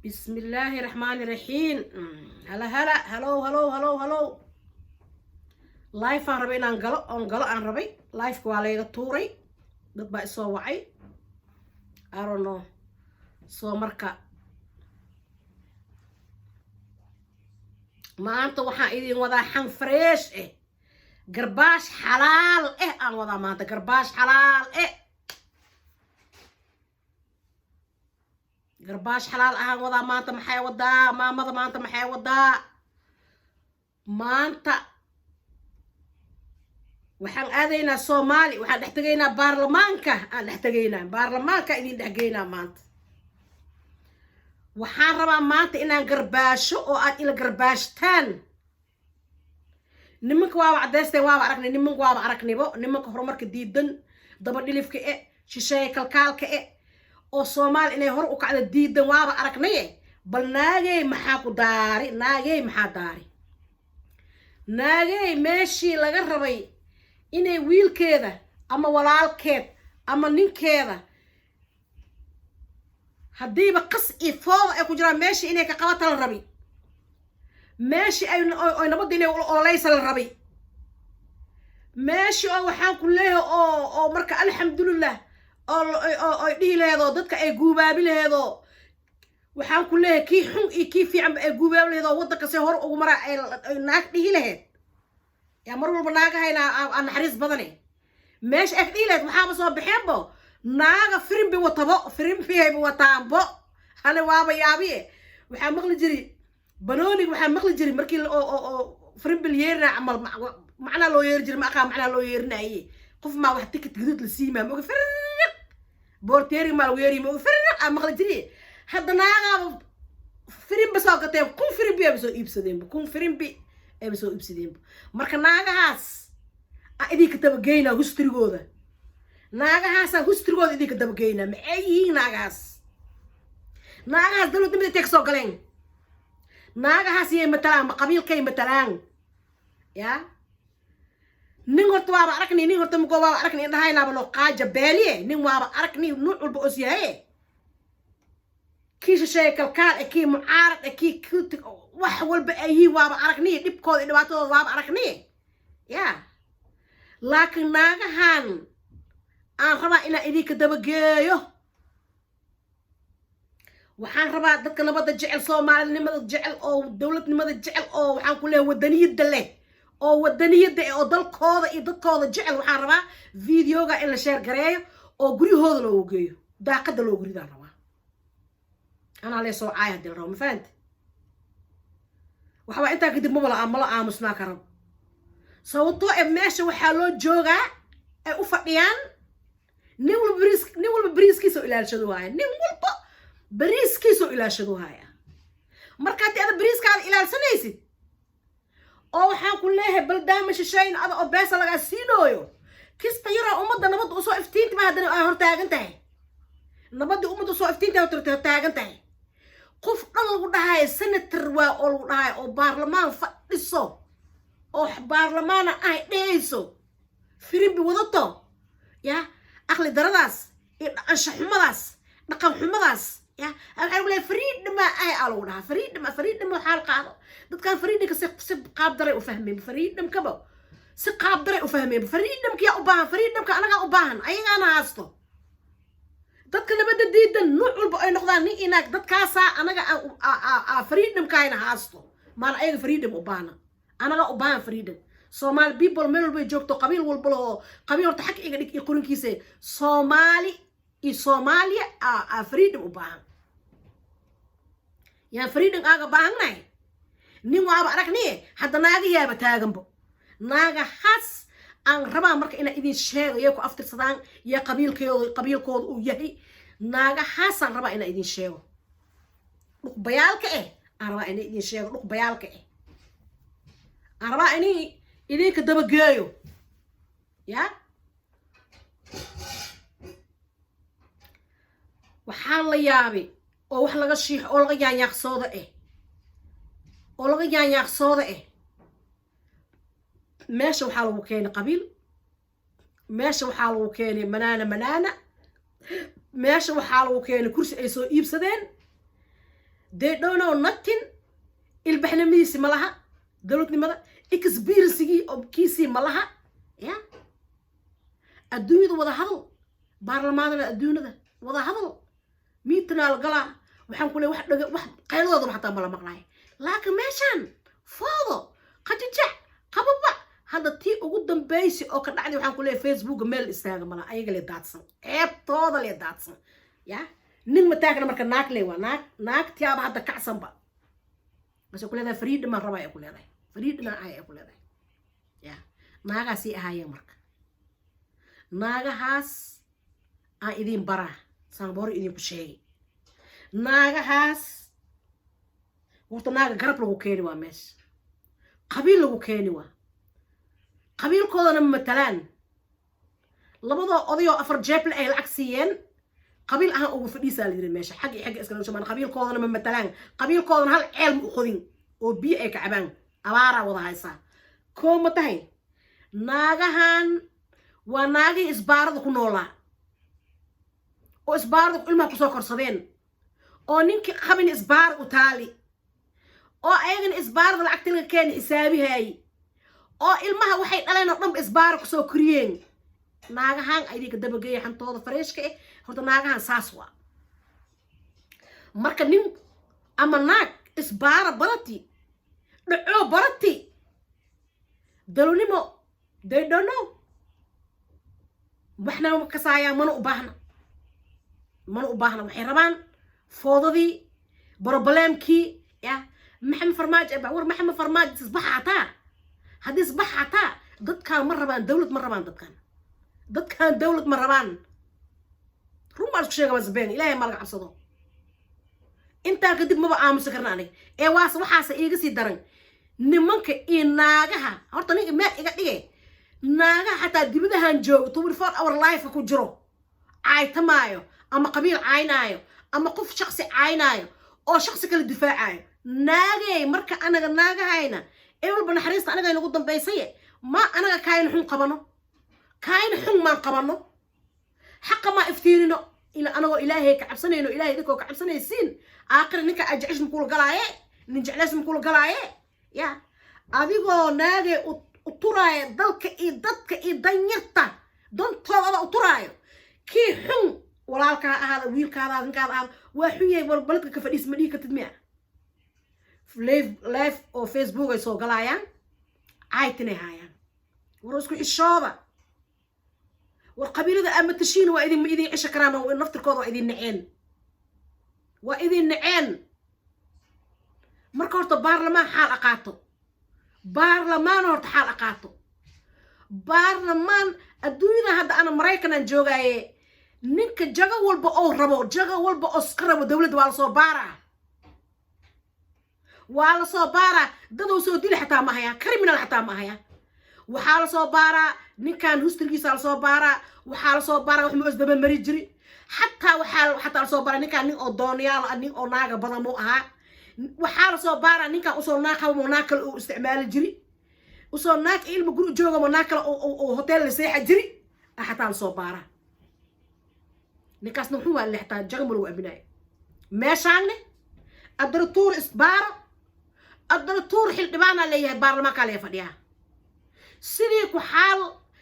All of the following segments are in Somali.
بسم الله الرحمن الرحيم. هلا هلا، hello hello hello hello. Live aan rabay inaan galo oon galo aan rabay. Liveka waa layga tuuray, dad baa isoo wacay, I don't know. Soo marka maanta waxaan idin wadaa xan fresh eh, garbaash xalaal eh aan wadaa maanta, garbaash xalaal eh, garbaash xalaal ahaan wadaa maanta. Maxay wadaa maamada maanta? Maxay wadaa maanta? Waxaan aadaynaa Soomaali, waxaan dhex tegaynaa baarlamaanka, aan dhex tegaynaa baarlamaanka, idin dhex geynaa maanta. Waxaan rabaa maanta inaan garbaasho oo aad ila garbaashtaan. Nimanka waaba caddaysteen, waaba aragnay nimanka, waaba aragnibo nimanka horumarka diidan, daba dhilifka e, shisheeye kalkaalka e, oo Soomaali inay hor u kacda diidan, waaba aragnaye. Bal naagey maxaa ku daari? Naagey maxaa daari? Naagey meeshii laga rabay inay wiilkeeda ama walaalkeed ama ninkeeda, haddiiba qas iyo fooda ay ku jiraan, meeshii inay ka qabata la rabi, meeshii ay nabadda inay ololeysa la rabay, meeshii oo waxaan ku leeyahay oo marka alxamdulilah oo ay dhihi laheedoo dadka ay guubaabi laheedoo, waxaan ku leeyahay kii xun iyo kii fiicanba ay guubaabi laheed oo waddanka see hor ugu maraa ay naag dhihi laheed. Yaa mar walba naagahayna aa naxariis badane. Meesha ay ka dhihi laheed waxaaba soo baxeenbo naaga firimbi watabo, firimbihayba wataanbo. Hale waaba yaabiye. Waxaa maqli jiri banooniga, waxaa maqli jiri markii oo firimbi la yeerinaa camal, macnaa loo yeeri jiri, ma aqaa macnaa loo yeerinaye. Qof maa wax ticket gaduud la siimaa maoga, firiq boorteeri maa lagu yeeriy maoga, firiq aa maqli jiri. Hadda naagaaba firimba soo gateen, 1000 firimbi ayba soo iibsadeenba, 1000 firimbi ayba soo iibsadeenba. Marka naagahaas aa idinka dabageynaa hustirigooda, naagahaasaa hustirigooda idinka dabageynaa. Maxay yihiin naagahaas? Naagahaas dawladda mid intay kasoo galeen, naagahaas yay matalaan? Ma qabiilkay matalaan? Ya nin horta waaba aragni, nin horta mugo waaba aragni, indhahaynaaba loo qaaja beeliye. Nin waaba aragni nuuc walba os yahaye, kii shisheeye kalkaal e, kii mucaarad e, kii wax walba ay yihiin waaba aragniye, dhibkooda iyo dhibaatadooda waaba aragniye. Ya laakiin naagahan aan rabaa inaan idinka dabageeyo. Waxaan rabaa dadka nabadda jecel, soomaalinimada jecel, oo dowladnimada jecel, oo waxaan ku leehay wadaniyadda leh, oo wadaniyadda eh, oo dalkooda iyo dadkooda jecel, waxaan rabaa videoga in la share gareeyo oo guryahooda loogu geeyo, daaqadda loogu ridaan rabaa. Anaa lee soo caay hadii la rabo, ma fahanti? Waxbaa intaa kadib mabala mala aamusnaa ka rabo, sababtoo e meesha waxaa loo joogaa ay u fadhiyaan nin walba bariis, nin walba bariiskiisa oo ilaalshadu haaya, nin walba bariiskiisa oo ilaashadu haaya. Marka haddii ada bariiskaada ilaalsanaysid oo waxaan ku leeyahay baldaama shisheyn ada oo beesa lagaa siinooyo, kista yaroo ummadda nabadda usoo iftiinta ma haddana aa hortaagan tahay, nabaddii ummadda usoo iftiinta hortaagan tahay. Qof dhan lagu dhahayo senator waa oo lagu dhahayo oo baarlamaan fadhiso oo baarlamaana ahay dhehayso firimbi wadato, ya aqli daradaas iyo ansha xumadaas, dhaqan xumadaas, ya waxaa lagu leeyahay freedom ahay aa lagu dhahaa, freedom, freedom. Waxaa la qaado dadkan freedomka si qaab daray u fahmeen, freedomkaba si qaab daray u fahmeen. Freedomka yaa u baahan? Freedomka anagaa u baahan, ayagaana haasto. Dadka nabadda diidan nuuc walba ay noqdaan, nin inaag, dadkaasaa anaga freedomkaayna haasto. Maana ayaga freedom u baahna, anagaa u baahan freedom. Soomaali people meel walbay joogto, qabiil walba lahoo, qabiil horta xag iga dhig iyo qorinkiisa, Soomaali iyo Soomaaliya aa freedom u baahan. Yaan freedom aaga baahannahay? Nin waaba aragniye, hadda naagayaaba taaganbo. Naagahaas aan rabaa marka inaan idin sheego yay ku aftirsadaan, iyo qabiilkooda qabiilkooda uu yahay. Naagahaasaan rabaa inaan idin sheego, dhuqbayaalka eh aan rabaa inaan idin sheego, dhuqbayaalka eh aan rabaa ini idinka dabageeyo. Ya waxaan la yaabay oo wax laga shiixo oo laga yaanyaaqsooda eh, oo laga yaanyaaqsooda eh. Meesha waxaa lagu keenay qabiil, meesha waxaa lagu keenay manaana manaana, meesha waxaa lagu keenay kursi ay soo iibsadeen. They don't know nothing. Ilbaxnimadiisi ma laha, dowladnimada experiencegii oo kiisii ma laha. Ya adduunyada wada hadal, baarlamaanada adduunyada wada hadal, meetingaa la galaa. Waxaan ku leey, wax dhaga, wax qayladooda xataa mala maqlaay. Laakiin meeshaan foodo, qajajac, qababac. Hadda tii ugu dambaysi oo ka dhacday, waxaan ku leeyahay, Facebooka meel istaaga mala, ayaga lee daadsan, ceebtooda lee daadsan. Ya nin ma taagna marka, naag lee waa naag, naagtiyaaba hadda kacsanba. Mase ku leedahay freedom aan rabaa ay ku leedahay, freedom aan ahay ay ku leedahay. Ya naagaasii ahaayeen. Marka naagahaas aan idin baraa, saan hore idinku sheegay, naagahaas horta naaga garab lagu keeni waa meesha, qabiil lagu keeni waa, qabiilkoodana matalaan. Labadoo odayoo afar jeeble ay lacag siiyeen, qabiil ahaan ugu fadhiisaa la yiri meesha, xag iyo xagga iskala shamaan. Qabiilkoodana ma matalaan, qabiilkoodana hal ceel ma u qodin oo biyo ay ka cabaan, abaaraa wada haysaa. Koo ma tahay? Naagahan waa naagihii isbaarada ku noolaa oo isbaarada ilmaha kusoo korsadeen, oo ninkii qabin isbaara u taali, oo ayagana isbaarada lacagta laga keeni xisaabihaay, oo ilmaha waxay dhaleen oo dhanba isbaara kusoo koriyeen. Naagahan idinka dabageeya xantooda fareeshka eh. Horta naagahan saas waa. Marka nin ama naag isbaara barati, dhacoo barati, dalonimo they don't know, waxna ma kasaayaan, mana u baahna, mana u baahna. Waxay rabaan foodadii, problemkii. Ya Maxamed Farmaajo, war Maxamed Farmaajo isbaxa xataa, haddii isbax xataa, dadkaan ma rabaan dawlad, ma rabaan dadkaan, dadkaan dawlad ma rabaan. Run baan isku sheega masbeen, Ilaahay ma laga cabsado. Intaa kadib maba aamusi karna aniga ee waas. Waxaase iiga sii daran nimanka iyo naagaha. Horta ninka meel iga dhige, naagaha xataa dibadahan joogo, 24 hour life ku jiro, caaytamaayo ama qabiil caynaayo ama qof shaksi caynaayo oo shaksi kala difaacayo. Naagey, marka anaga naagahayna ee walba naxariista anaga nagu dambaysaye, ma anaga kaayna xun qabano, kaayna xun maan qabano, xaqa maa iftiinino. Ila anagoo Ilaahay ka cabsanayno, Ilahay idinkoo ka cabsanaysiin, aakhira ninka aad jecesh makula galaaye, nin jeclays makula galaaye. Ya adigoo naagay u turaaya dalka iyo dadka iyo danyarta dantooda u turaayo, kii xun walaalkaa ahaada, wiilkaada, ninkaada ahaada, waa xun yahay, baledka ka fadhiis ma dhihi kartid miya? Live, live oo Facebook ay soo galaayaan, caaytinay haayaan. War isku xishooda, war qabiilada aad matashiin waa idin, ma idin cisho karaan oo naftirkooda waa idin naceen, waa idin naceen. Marka horta baarlamaan xaal aqaato, baarlamaan horta xaal aqaato, baarlamaan adduunyada. Hadda ana Maraykanaan joogaaye, ninka jago walba oo rabo, jago walba oo iska rabo dowladda, waa lasoo baaraa, waa lasoo baaraa. Dadou soo dili xataa ma haya, criminal xataa ma haya. Waxaa lasoo baaraa ninkan historygiisa lasoo baaraa, waxaa lasoo baaraa wax ma isdaba mari jiri xataa, waxaa xataa lasoo baaraa ninkan nin oo dooniyaal ah, nin oo naaga badan muu ahaa. Waxaa lasoo baaraa ninkan usoo naag qaba mo, naag kale uu isticmaali jiri, usoo naag ilma guri jooga mo, naag kale oo hotel la seexa jiri xataa lasoo baaraa. Ninkaasna wuxuu waa lextaa jaga ma lagu aaminaayo. Meeshaanne adaratuur isbaaro, adaratuur xildhibaanaa leeyahay, baarlamaankaa lee fadhiyaa. Sidii ku xaal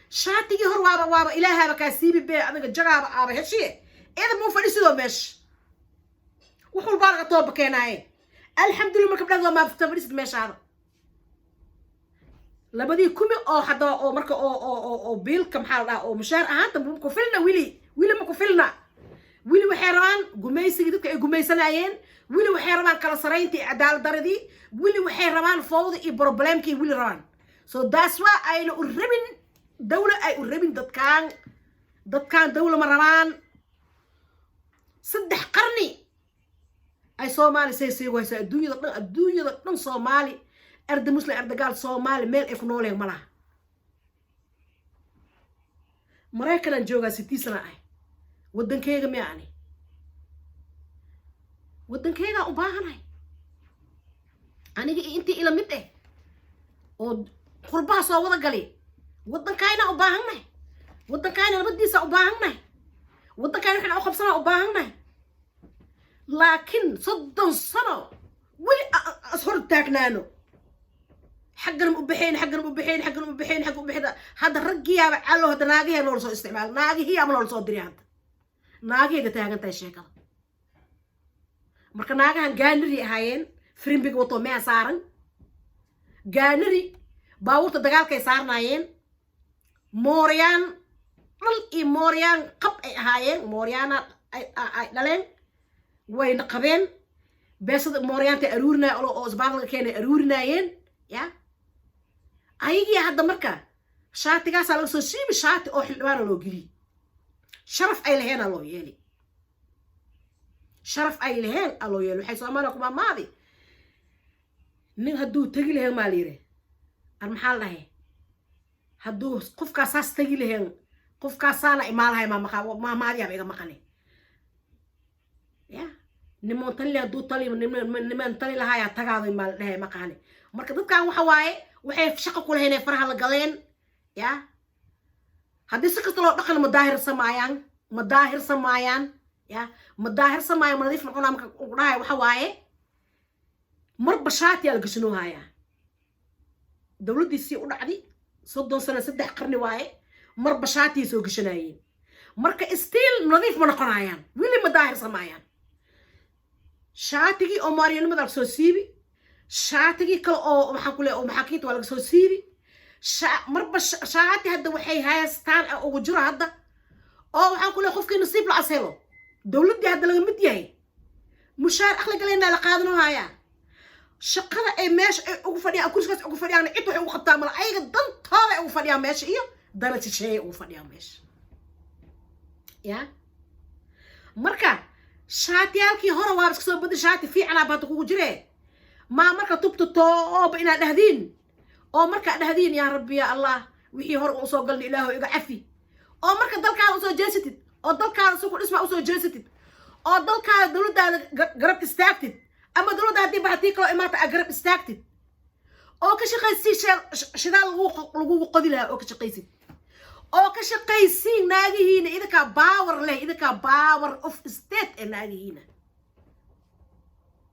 shaatigii hor waaba ilaahaaba kaa siibi bee, adiga jagaaba aaba heshiye eeda muu fadhi sidoo meesha wax walbaa laga tooba keenaaye. Alxamdulillah. Marka dhahdo maa fadhisid meeshaada labadii kumi oo hadda oo marka oo biilka, maxaa la dhahaa, oo mushaar ahaanta ma ku filna wili, wili ma ku filna. Wili waxay rabaan gumaysigii dadka ay gumaysanayeen, wili waxay rabaan kala sarayntii iyo cadaalad daradii, wili waxay rabaan fowda iyo problemkii wili rabaan. So that's why ayna u rabin dawla, ay u rabin dadkaan, dadkaan dawla ma rabaan. 3 qarni ay Soomaali say seegu haysaa adduunyada dhan, adduunyada dhan Soomaali, arda Muslim, ardagaal, Soomaali meel ay ku nooleen ma laha. Maraykanaan joogaa, 60 sana ah. Waddankeyga miya? Ani waddankeygaa u baahanahay, aniga iyo intii ila mid eh oo qurbaha soo wada gali. Waddankayna u baahannahay, waddankayna nabadiisa u baahannahay, waddankayna waxaan u qabsanaa u baahannahay. Laakiin 30 sano weli is hor taagnaano, xaggana ma u baxayn, xaggana ma u baxayn, xaggana u baxayn, xagga u baxayn. Hadda raggiyaaba calo, hadda naagihii noola soo isticmaal, naagihiyaaba noola soo diray. Hadda naagihayga taagan tahay sheekada. Marka naagahan gaanari ahaayeen, firimbiga watoo mea saaran, gaanari baabuurta dagaalkay saarnaayeen, mooryaan dhal iyo mooryaan qab ay ahaayeen. Mooryaana ay dhaleen, wayna qabeen. Beesada mooryaantay aruurinay oo isbitaalka keenay aruurinaayeen. Ya ayagii hadda marka shaatigaasaa laga soo siibi, shaati oo xildhibaana loo geliyey. Sharaf ay laheenaa loo yeeli, sharaf ay laheen aa loo yeeli. Waxay Soomaaliya kumaamaadi, nin hadduu tegi laheen maa la yidhi, ar maxaa la dhahay, hadduu qofkaas saas tegi laheen, qofkaasaana imaalahay. Maamaadiyaaba iga maqane. Ya nimoon tali hadduu tali, nimaan tali lahaayaa tagaado maa la dhahay, maqaane. Marka dadkan waxa waaye, waxay shaqo ku lahayn ay faraha la galeen. Ya haddii si kasta loo dhaqan, ma daahir samaayaan, ma daahir samaayaan, ya ma daahir samaayaan, ma nadiif noqonaa. Marka ku dhahay waxa waaye, marba shaatiyaa la gashanoo hayaa. Dowladdiisii u dhacdi 30 sano, 3 qarni waaye, marba shaatiyay soo gashanaayeen. Marka still nadiif ma noqonayaan, weli ma daahir samaayaan. Shaatigii oo maaryanimada laga soo siibi, shaatigii kale oo maxaan ku leeyahay oo maxaakiinta waa laga soo siibi. Marba shaati hadda waxay haystaan ugu jiro hadda oo waxaan ku leeyahay, qofkii nasiib la ashelo. Dowladdii hadda laga mid yahay, mushaar aqli galeynaa la qaadanoo hayaa. Shaqada ay meesha ay ugu fadhiyaan, kursigaas ugu fadhiyaan, cid waxay ugu qabtaa mala. Ayaga dantooda ay ugu fadhiyaan meesha iyo dana shisheeyay ugu fadhiyaan meesha. Ya marka shaatiyaalkii hore waaba iska soo badi, shaati fiicanaa baata kugu jiree. Maa marka tubta tooba inaad dhahdiin oo markaa dhahdiin, "Yaa Rabbi, ya Allah, wixii hore usoo galna Ilaahu iga cafi," oo marka dalkaada usoo jeesatid, oo dalkaada suku dhismaa usoo jeesatid, oo dalkaada dowladdaada garab istaagtid, ama dowladda haddii baxtii kaloo imaata aad garab istaagtid, oo ka shaqaysiin shidaal lagugu qodi lahaa, oo ka shaqaysid, oo ka shaqaysiin naagihiina. Idinkaa power leh, idinkaa power of state ee naagihiina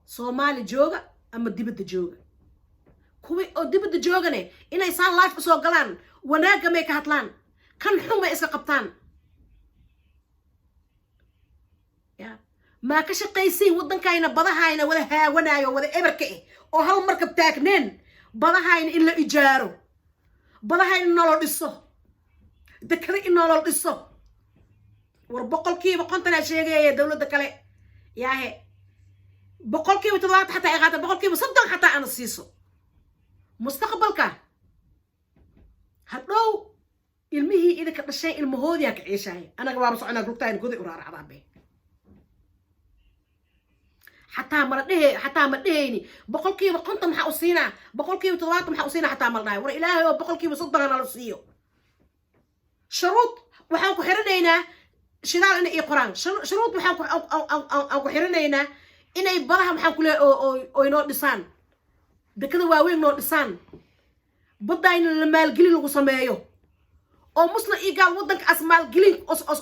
Soomaali jooga ama dibadda jooga. Kuwii oo dibadda joogane inay saan live usoo galaan, wanaagga may ka hadlaan, kan xun may iska qabtaan. Ya maa ka shaqaysiin waddankayna, badahayna wada haawanaayo, wada eberka eh, oo hal markab taagneen. Badahayna in la ijaaro, badahayna nolol dhiso, dekada in nolol dhiso. War 50% sheegaya dowladda kale yaahe, 70% xataa ay qaata, 30% xataa ana siiso. Mustaqbalka hadhow ilmihii idinka dhashay, ilmahoodiyaa ka ciishaaya. Anaga waaba soconaa, rugtaayna goday u raaracdaa be. Xataa mala dhehe, xataa ma dhehayni 50% maxaa u siinaa, 70% maxaa u siinaa, xataa mala dhahay. War Ilaahay oo 30% nala siiyo. Shuruud waxaan ku xiranaynaa shidaal inay ii qoraan. Shuruud waxaan ku xiranaynaa inay badaha, maxaan ku leeyahay, oo inoo dhisaan dekada waaweyn, noo dhisaan badayna, la maalgelin lagu sameeyo, oo muslim iyo gaal waddanka as maalgelin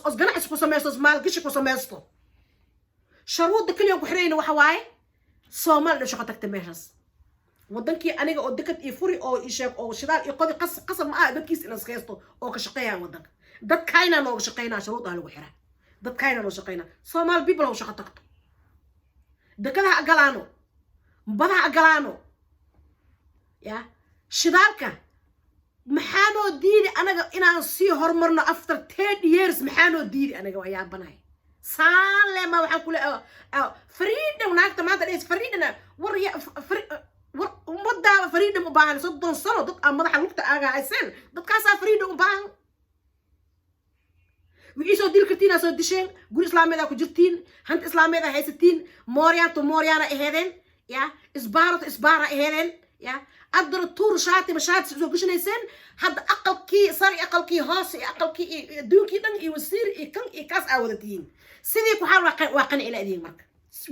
os ganacsi ku sameysto, os maalgashi ku sameysto. Sharuudda keliya ku xirayna waxa waaye, Soomaali dhan shaqo tagta meeshaas. Waddankii aniga oo dekad iyo furi oo isheeg oo shidaal iyo qodi, qasab ma ah dadkiis in iskaysto oo ka shaqeeyaan waddanka. Dadkayna nooga shaqeynaa, shuruud ah lagu xiraa. Dadkayna noo shaqeynaa, Soomaali people oo shaqo tagto, dekadaha agalaano, badaha agalaano, ya shidaalka maxaanoo diidi anaga inaan sii horumarno after 10 years? Maxaanoo diidi anaga? Waa yaabanahay. Saan le ma waxaan kule freedom, naagta maanta dheys freedom. War ya war, ummadaaba freedom u baahan. 30 sano dad aa madaxa lugta aaga hayseen, dadkaasaa freedom u baahan. Wixii soo dili kartiin aa soo disheen, guri islaameed aa ku jirtiin, hanti islaameed aa haysatiin, mooryaanto mooryaana aheedeen, ya isbaarato isbaara aheedeen, ya addana tuur shaati ma shaati soo gashanayseen. Hadda aqalkii sare, aqalkii hoose iyo aqalkii iyo adduunkii dhan iyo wasiir iyo kan iyo kaas aa wadatiin. Sidii ku xaal waa qanci la idin. Marka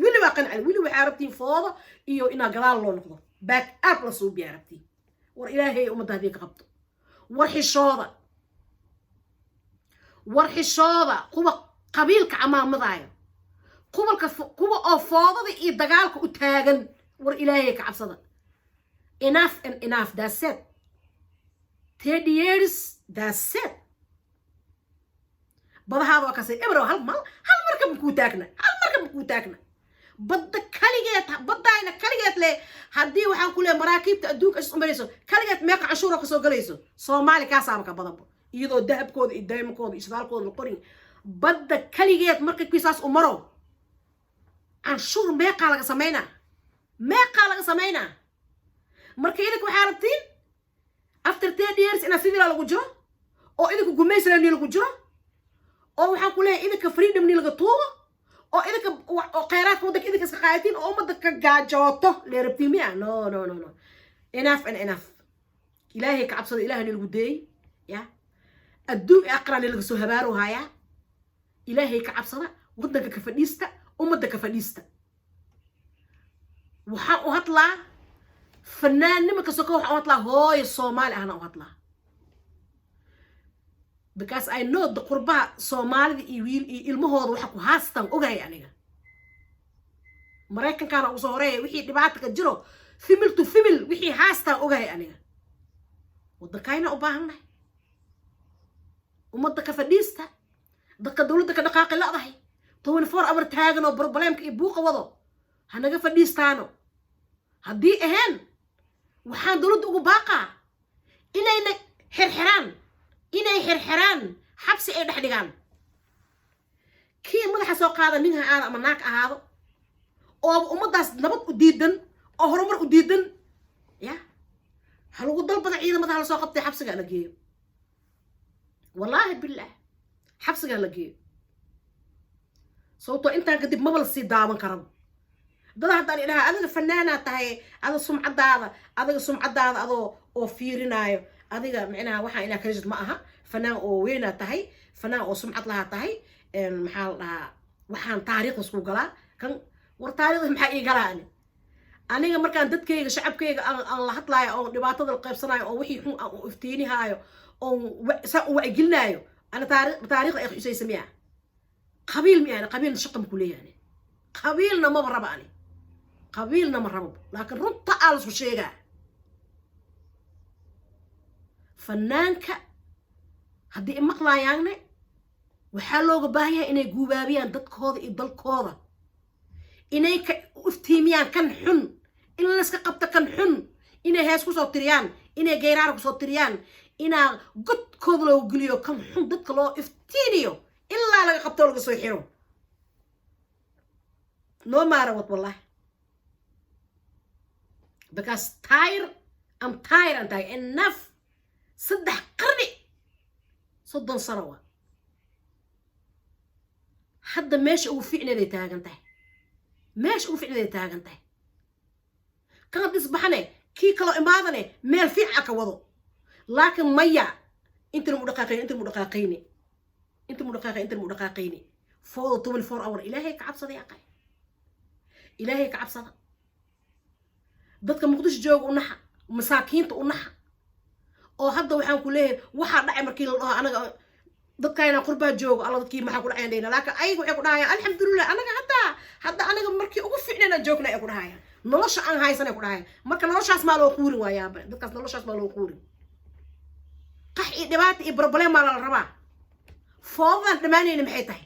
weli waa qanci, weli waxaa rabtiin foodo iyo inaa gadaal loo noqdo, back up la suubiyaa rabtiin. War Ilaahay ummadda haddii ka qabto. War xishooda, war xishooda. Kuwa qabiilka camaamadaayo, Kubalka kuwa oo foodada iyo dagaalka u taagan, war Ilaahay ka cabsada. Enough and enough, that's it. 30 years, that's it. Badahaada waa kasay ebro. Hal mal, hal marka makuu taagna, hal marka makuu taagna. Badda kaligeed, baddaayna kaligeed le, haddii waxaan ku leehay maraakiibta adduunka is umarayso kaligeed, meeqa canshuura kasoo galayso Soomaali? Kaasaaba ka badanba, iyadoo dahabkooda iyo daymankooda iyo shidaalkooda la qorin. Badda kaligeed markabkii saas u maro, canshuur meeqaa laga samaynaa? Meeqaa laga samaynaa? Marka idinka waxaa rabtiin after 10 years inaa sidii lagu jiro, oo idinka gumayslani lagu jiro, oo waxaan ku leeyahay idinka freedom ni laga tuugo, oo idinka oo kheyraadka waddanka idinka iska qaadatiin, oo ummadda ka gaajooto lee rabtiin miya? No, no, no, no. Enough and enough. Ilaahay ka cabsada. Ilaahani lagu deeyey ya adduun i aqrani laga soo habaaro hayaa. Ilaahay ka cabsada, waddanka ka fadhiista, ummadda ka fadhiista. Waxaan u hadlaa fanaannima ka soko, waxaan u hadlaa hooyo Soomaali ahna u hadlaa, because I know the qurbaha Soomaalida iyo wiil iyo ilmahooda waxa ku haastaan ogahay. Aniga Maraykankaana ugu soo horeeya wixii dhibaata ka jiro, family to family wixii haastaan ogahay. Aniga waddankayna u baahannahay. Ummadda ka fadhiista. Dadka dowladda ka dhaqaaqi la'dahay, 24 hour taagan oo problemka iyo buuqa wado, hanaga fadhiistaano. Haddii ahayn, waxaan dowladda ugu baaqaa inayna xirxiraan, inay xirxiraan, xabsi ay dhex dhigaan kii madaxa soo qaada, nin ha aado ama naag ahaado, oo ummaddaas nabad u diidan oo horumar u diidan. Ya ha lagu dalbada, ciidamada hala soo qabtay, xabsiga la geeyo. Wallaahi billaah, xabsiga la geeyo, sababtoo intaan kadib maba la sii daawan karaba. Dada haddaan idhaha, adiga fanaanaa tahay, adiga sumcadaada, adiga sumcadaada adoo oo fiirinaayo, adiga micnaha waxaa inaa kala ma aha. Fanaan oo weynaa tahay, fanaan oo sumcad lahaa tahay. Maxaa la dhahaa? Waxaan taariikhda isku galaa kan. War taariikhda maxaa ii galaa? Ani aniga markaan dadkayga, shacabkayga aan la hadlaayo, oon dhibaatada la qaybsanayo, oo wixii xun aan u iftiinihaayo, oon saa u wacyigelinaayo, ana taariikhda ay xusaysa miya? Qabiil miya? Ani qabiilna shaqa ma kuleeyahay, qabiilna maba raba. Ani qabiilna ma rabo, laakiin runta aa lasku sheegaa. Fanaanka haddii imaqlaayaanne, waxaa looga baahan yahay inay guubaabiyaan dadkooda iyo dalkooda, inay ka iftiimiyaan kan xun, in layska qabto kan xun, inay hees kusoo tiriyaan, inay geyraara kusoo tiriyaan, inaa godkooda loogu geliyo kan xun, dadka loo iftiiniyo ilaa laga qabto oo laga soo xiro. No matter what, wallahi, because tired, I'm tired and tired. Enough. 3 qarni, 30 sano wa hadda meesha ugu ficneeday taagan tahay, meesha ugu ficneeday taagan tahay. Kan dhisbaxane, kii kaloo imaadane, meel fiica ka wado. Laakiin maya, intana mu dhaqaaqayni, intana mu dhaqaaqayni, inta mu dhaqaaqay, intana mu dhaqaaqayni. Fooda 24 hour. Ilaahay ka cabsada aqay, Ilaahay ka cabsada. Dadka Muqdisho jooga u naxa, masaakiinta u naxa. Oo hadda waxaan ku leeyahay, waxaa dhacay markii la dhaho, anaga dadkayna qurbaa joogo, alla dadkii maxaa ku dhacayan dhayna. Laakiin ayaga waxay ku dhahayaan, alxamdulilah, anaga hadda anaga markii ugu fiicnayna joogna ay ku dhahayaan, nolosha aan haysan ay ku dhahayaan. Marka noloshaas maa loo quurin waayaaba? Dadkaas noloshaas maa loo quurin? Qax iyo dhibaata iyo problem maa lala rabaa? Foodadan dhammaanayna maxay tahay?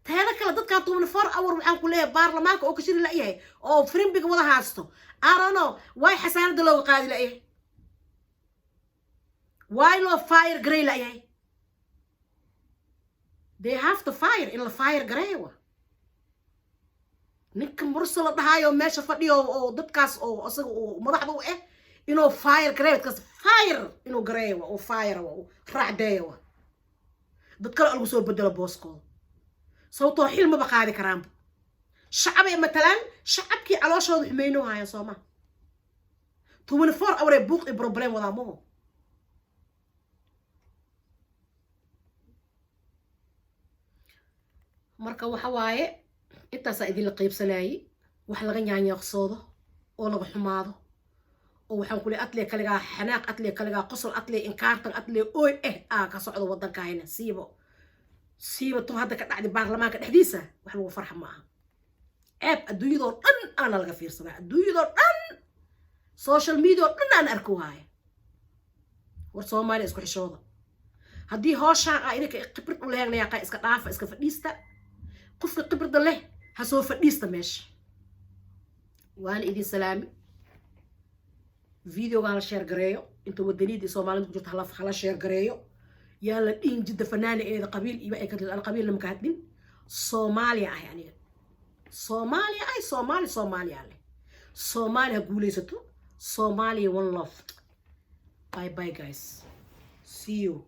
Teeda kale, dadkan 24 hour waxaan ku leeyahay baarlamaanka oo kashiri la'yahay oo frimbiga wada haasto, I don't know why xasaanada looga qaadi la'yahay, why loo fire garay la'yahay. They have to fire, in la fire gareeya wa ninka Murso la dhahaayo meesha fadhiyo, oo dadkaas oo isaga uu madaxda u ah, inuu fire gareeyo dadkaas, fire inuu gareeyo wa, oo fire wa, oo raacdeeya wa, dad kale lagu soo bedelo booskooda, sababtoo xil maba qaadi karaanba. Shacabay matalaan, shacabkii calooshooda xumeynoo hayan. Sooma 24 hour ee buuq iyo problem wadaa maho. Marka waxa waaye, intaasaa idinla qaybsanayay. Wax laga nyaanyaaqsoodo oo laga xumaado, oo waxaan ku leey atlee kaligaa xanaaq, atlee kaligaa qosol, atlee inkaartan, atlee ooy aa ka socdo waddankahayna siibo. Siibato hadda ka dhacday baarlamaanka dhexdiisa, wax lagu farxa ma aha. Ceeb adduunyadoo dhan aana laga fiirsanaa, adduunyadoo dhan, social media oo dhan aan arko waaya. War Soomaaliya, isku xishooda. Haddii hooshaan aa idinka khibrad u lahayn, yaaqa iska dhaafa, iska fadhiista. Qofka khibrada leh ha soo fadhiista meesha. Waana idin salaami. Videoga hala share gareeyo. Inta wadaniyada Soomaalida ku jirta hala share gareeyo. Yaa la dhihin Jidda fanaani eeda qabiil iyo ay ka an qabiilna maka hadlin. Soomaaliya ahay aniga, Soomaaliya ahay, Soomaali Soomaaliya leh. Soomaaliya ha guulaysato. Soomaaliya one love. Bye bye guys, see you.